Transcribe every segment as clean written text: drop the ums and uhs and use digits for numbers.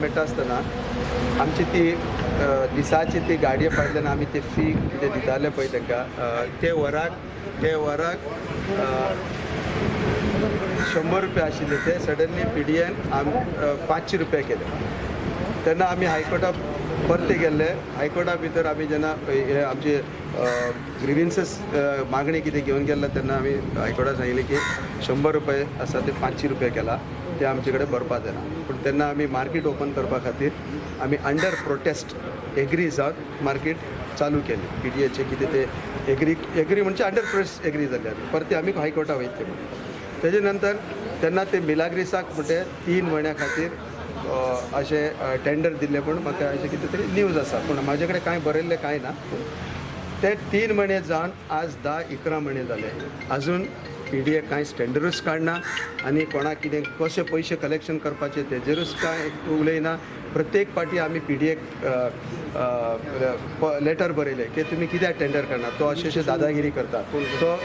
मेळटा आसतना आमची ती दिसाची ती गाडये फाटल्यान आमी ते फी कितें दिताले पळय तांकां, ते वराक 100 रुपया आशिल्ले, ते सडनली पीडीएन आम 500 रुपया केले. तेन्ना आमी हायकोर्टाक परते गेल्ले. हायकोर्टा भितर आमी जेन्ना हे आमचे ग्रिविन्सीस, मागणी कितें घेवन गेल्ले, तेन्ना आमी हायकोर्टाक सांगिल्लें की 100 रुपये आसा ते 500 रुपया केला, ते आमचे कडेन भरपा जायना. पूण तेन्ना आमी मार्केट ओपन करपा खातीर आमी अंडर प्रोटेस्ट एग्री जावन मार्केट चालू केली. पीडीएचे कितें ते एग्री, एग्री म्हणजे अंडर प्रोटेस्ट एग्री जाले. आमी परते आमी हायकोर्टा वयतले म्हणून. तेजे नंतर तेन्ना ते मिलाग्रिसाक म्हणजे 3 म्हयन्या खातीर अशें टेंडर दिल्लें. पूण म्हाका अशें कितें तरी न्यूज आसा, पूण म्हाजे कडेन कांय बरयल्लें कांय ना. ते 3 म्हयने जावन आज 10-11 म्हयने जाले, अजून पीडीए कांयच टेंडरूच काडना आनी कोणाक कितें कशे पयशे कलेक्शन करपाचे तेजेरूच कांय उलयना. प्रत्येक पाटी आमी पीडीएक लेटर बरयले की तुमी कित्याक टेंडर काडना, तो अशे अशे दादागिरी करता, तो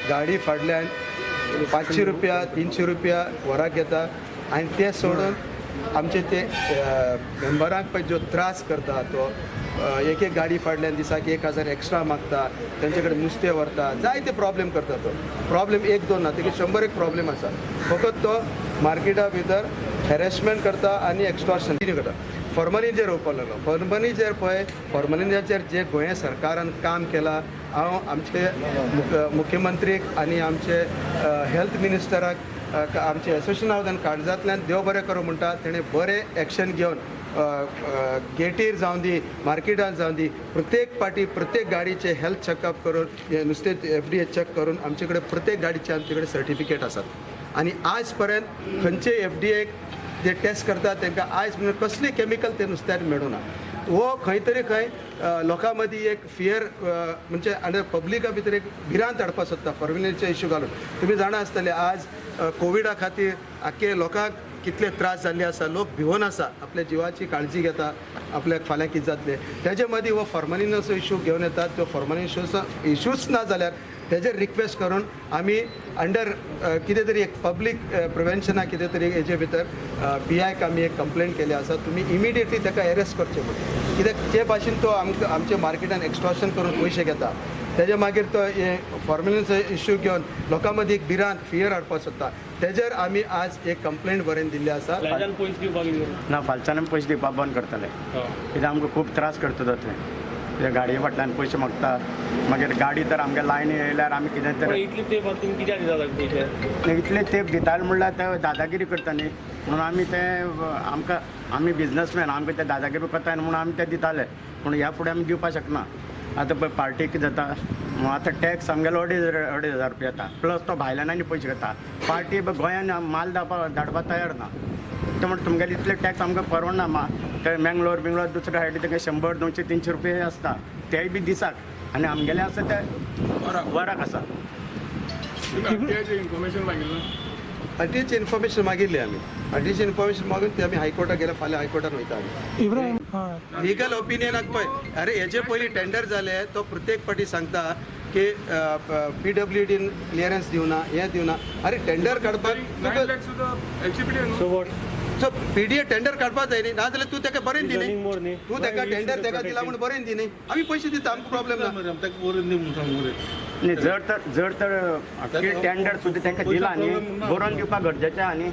गाडी फाटल्यान 500 रुपया, 300 रुपया वराक घेता आनी ते सोडून आमचे ते मेंबरांक पळय जो त्रास करता तो, एक एक गाडी फाटल्यान दिसाक 1000 एक्स्ट्रा मागता, तेंचे कडेन नुस्तें व्हरता, जायते प्रॉब्लेम करता तो. प्रॉब्लेम एक दोन ना, तेगे शंबर एक प्रॉब्लेम आसा. फकत तो मार्केटा भितर हॅरेसमेंट करता आनी एक्स्टॉर्शन करता. फॉर्मलिनचेर येवपाक लागलो. फॉर्मलिनचेर पळय, फॉर्मलिनाचेर जे गोंय सरकारान काम केलां, हांव आमचे मुख्यमंत्रीक आनी आमचे हेल्थ मिनिस्टराक आमचे एसोसिएशना वतीन काळजांतल्यान देव बरें करूं म्हणटा. तेणें बरें एक्शन घेवन गेटीर जावं दी, मार्केटान जावं दी, प्रत्येक पाटी प्रत्येक गाडीचे हेल्थ चॅकअप करून, हे नुस्तें एफडीए चॅक करून आमचे कडेन प्रत्येक गाडीचे आमचे कडेन सर्टिफिकेट आसात. आनी आज पर्यंत खंयचे एफडीए जे टेस्ट करतात, तांकां आयज पर्यंत कसली केमिकल ते नुस्त्याक मेळूना. हो खंय तरी खंय लोकां मदीं एक फियर, म्हणजे आनी पब्लिका भितर एक भिरांत हाडपाक सोदता फॉर्मलिनाचे इश्यू घालून. तुमी जाणा आसतले, आज कोविडा खातीर आख्खे लोकांक कितले त्रास जाल्ले आसा. लोक भिवन आसा, आपल्या जिवाची काळजी घेता, आपल्याक फाल्यां कितें जातलें. तेजे मदीं हो फॉर्मलिनाचो इशू घेवन येतात. तो फॉर्मलिन इशूच ना जाल्यार तेजेर रिक्वेस्ट करून आमी अंडर कितें तरी एक पब्लीक प्रिवेन्शना कितें तरी हेजे भितर पीआयक आमी एक कंप्लेंट केली आसा, तुमी इमिडिएटली ताका एरेस्ट करचें म्हणून. कित्याक जे भाशेन तो आमकां आमच्या मार्केटान एक्स्ट्रॉशन करून पयशे घेता, तेजे मागीर तो हे फॉर्मलिनाचो इश्यू घेवन लोकां मदीं एक भिरांत, फियर हाडपाक सोदता. तेजेर आमी आज एक कंप्लेंट बरोवन दिल्ली आसा. फायच्यान पयशे दिवपाक कितें? ना, फालच्यान आमी पयशे दिवपाक बंद करतले. कित्याक आमकां खूब त्रास करता तो. ते कित्याक गाडये फाटल्यान पयशे मागता, मागीर गाडी तर आमगे लायनी येयल्यार आमी कितें पण तर इतले तेप तुमी कित्याक दितात पयशे? इतले तेप दिताले म्हणल्यार ते दादागिरी करता न्ही, म्हणून आमी ते आमकां, आमी बिजनसमॅन, आमकां ते दादागिरी करता म्हणून आमी ते दिताले. पूण ह्या फुडें आमी दिवपाक शकना. आतां पळय पार्टीक जाता, आतां टॅक्स आमगेलो अडेज 2500 रुपया येता, प्लस तो भायल्यान आनी पयशे घेता. पार्टी गोंयान माल धाडपाक तयार ना. ते म्हणटा तुमगेले इतले टॅक्स आमकां परवडना. मा ते मेंगलोर बिंगलोर दुसऱ्या सायडी तांकां 100, 200, 300 रुपया आसता, तेय बी दिसाक, आनी आमगेले आसा ते वराक आसा. इन्फॉर्मेशन मागिल्लें? आरटीएचे इन्फॉर्मेशन मागिल्ली आमी. आरटीएचे इन्फॉर्मेशन मागून ते आमी हायकोर्टाक गेले. फाल्यां हायकोर्टान वयता आमी. इब्राहिम, हय. लिगल ओपिनियनाक पळय, अरे हेजे पयलीं टेंडर जाले, तो प्रत्येक फावटी सांगता की पीडब्ल्यूडीन क्लियरन्स दिवना, हें दिवना. अरे टेंडर काडपाक 9 तुका लॅक्स सुद्दां एचजीपीटी न्हू. So what? So PDA tender काडपाक जाय न्ही, नाजाल्यार तूं ताका बरें दी न्ही. मोर न्ही. तूं ताका टेंडर ताका दिला म्हूण बरें दी न्ही. आमी पयशे दिता, आमकां प्रॉब्लेम ना. न्ही, जर तर टेंडर सुद्दां तांकां दिला न्ही, बरोवन दिवपाक गरजेचें आहा न्ही.